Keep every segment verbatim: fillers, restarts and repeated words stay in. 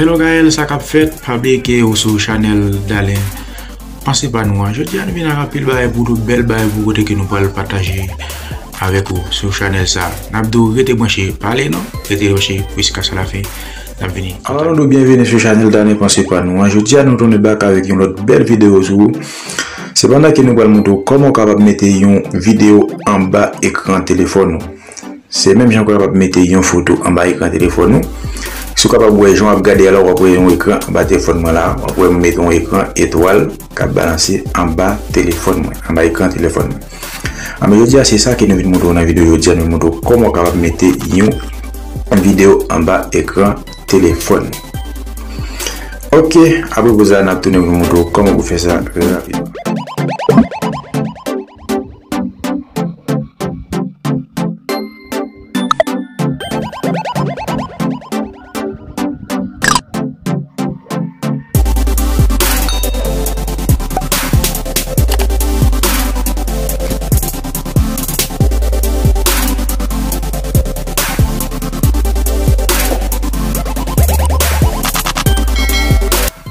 Hello Gaël, sa k ap fèt? Pa bliye ke ou sou chanèl Dalen Panse Pa Nou an. Jodi a nou vin ak anpil bagay pou tout, bèl bagay pou kote ke nou pral pataje avèk ou sou chanèl sa. N ap di w rete branche, pa ale non, rete branche jiskaske la fen. N ap vini. Alò nou di w byenveni sou chanèl Dalen Panse Pa Nou an. Jodi a nou tounen back avèk yon lòt bèl videyo sou ou. Sepandan ke nou pral montre w kòman w kapab mete yon videyo anba ekran telefòn ou. Se menm jan w kapab mete yon foto anba ekran telefòn ou. Si w kapab wè jan w ap gade a la, w ap wè yon ekran anba telefòn mwen la. W ap wè mwen mete yon ekran etwal k ap balanse anba telefòn mwen, anba ekran telefòn mwen. Anben jodi a, se sa ke nou vin montre w nan videyo jodi a, nou vin montre w kòman w kapab mete yon videyo anba ekran telefòn. Ok, apre poz la, n ap tounen pou nou montre w kòman pou fè sa trè rapidman.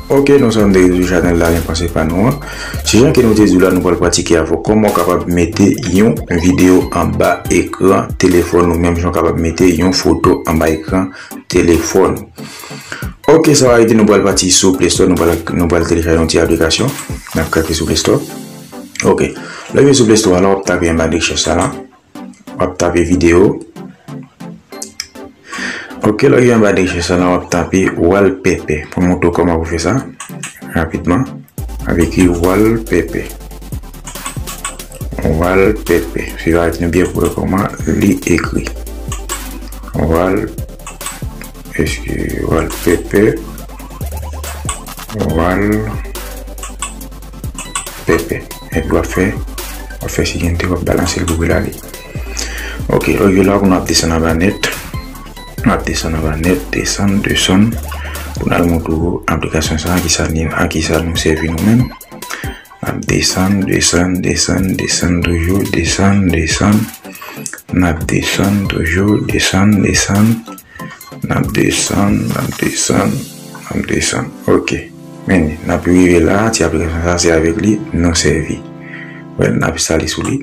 Ok, nou sanm de sou chanèl Dalen Panse Pa Nou an. Se jan ke nou te di w la, nou pral pratike avè w kòman w kapab mete yon videyo anba ekran telefòn ou, menm jan w kapab mete yon foto anba ekran telefòn ou. Ok, sa va rete, nou pral pati sou Play Store, nou pral, nou pral telechaje yon ti aplikasyon. N ap krache sou Play Store. Ok, lè w rive sou Play Store la, w ap tape anba rechèch sa la. W ap tape videyo. Ok, lè w rive anba rechèch sa la, w ap tape wallpaper. Pou m montre w kòman pou fè sa rapidman. Avèk wallpaper. Wallpaper. Swiv avèk nou byen pou wè kòman li ekri. Wall, eski wallpaper. Wallpaper. Epi w ap fè, w ap fè siyente, w ap balanse l pou l ale. Ok, lè w rive la, pou nou ap desann anba nèt. N ap desann anba nèt, desann, desann. Pou n al montre w aplikasyon sa a, kisa li, a kisa nou sèvi nou menm. N ap desann, desann, desann, desann toujou, desann, desann. N ap desann toujou, desann, desann. N ap desann, n ap desann, n ap desann. Ok. Men, n ap rive la, ti aplikasyon sa, se avèk li nou sèvi. Wè, n ap enstale sou li.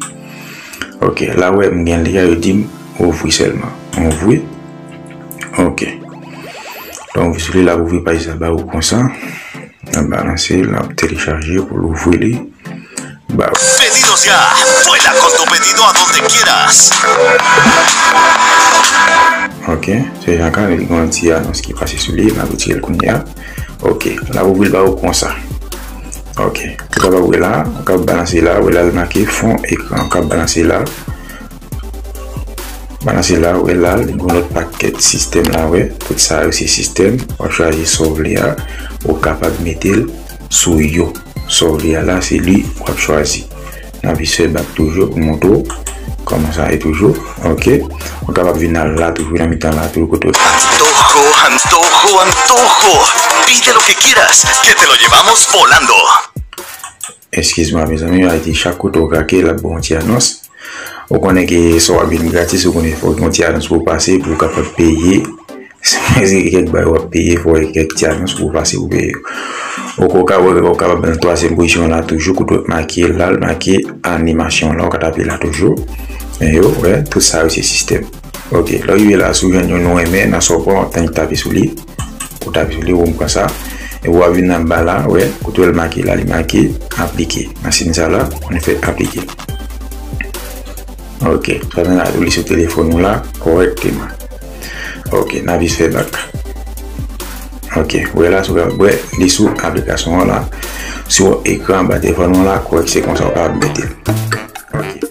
Ok, la w wè m gen li a, yo di m ouvri sèlman. Ouvri. Ok. Lè w ouvri sou li, l ap ouvri paj sa ba ou konsa. N ap balanse, l ap telechaje pou l ouvri li. Ba ou. Pedidos ya. Vuela con tu pedido a donde quieras. Ok, se jan ka, li gen yon ti anons ki pase sou li, n ap retire l kounye a. Ok, l ap ouvri l ba ou konsa. Ok, ou kapab wè la, ou kapab balanse la, wè la l make fon ekran, ou kapab balanse la. Balanse la, wè la, li gen lòt pakèt sistèm la, wè. Tout sa yo se sistèm, w ap chwazi sa w vle a, ou kapab mete l sou yo. Sa w vle a la, se li w ap chwazi. N ap jis fè bak toujou pou montre w kòman sa ye toujou. Ok. Ou kapab vin al la toujou, nan mitan la toujou kote w. Antojo, antojo, antojo. Pide lo que quieras, que te lo llevamos volando. Eskiz mwen, mezanmi, Ayiti, chak kote w krake, l ap ba w yon ti anons. Ou konnen ke sa w ap jwenn gratis, ou konnen fòk yon ti anons pou w pase, pou w kapab peye. Se kèk bagay w ap peye, fò w gen kèk ti anons pou w pase pou peye yo. Ok, ou ka wè, ou kapab nan twazyèm pozisyon la toujou, kote w make la, l make animasyon la, ou ka tape la toujou. Men yo, wè, tout sa yo se sistèm. Ok, lè w rive la, si w jwenn yon nou renmen, nan sa w pran, w ap tann tape sou li. Ou tape sou li, ou pran sa. Epi w ap vin anba la, wè, kote w wè l make la, li make aplike. Nan siy sa la, ou fè aplike. Ok, sa vin la, ou li sou telefòn ou la kòrèkteman. Ok, n ap jis fè bak. Ok, ou wè la, sou, wè, li sou aplikasyon an la, sou ekran anba telefòn ou la, kòrèk, se konsa ou kapab mete l. Ok.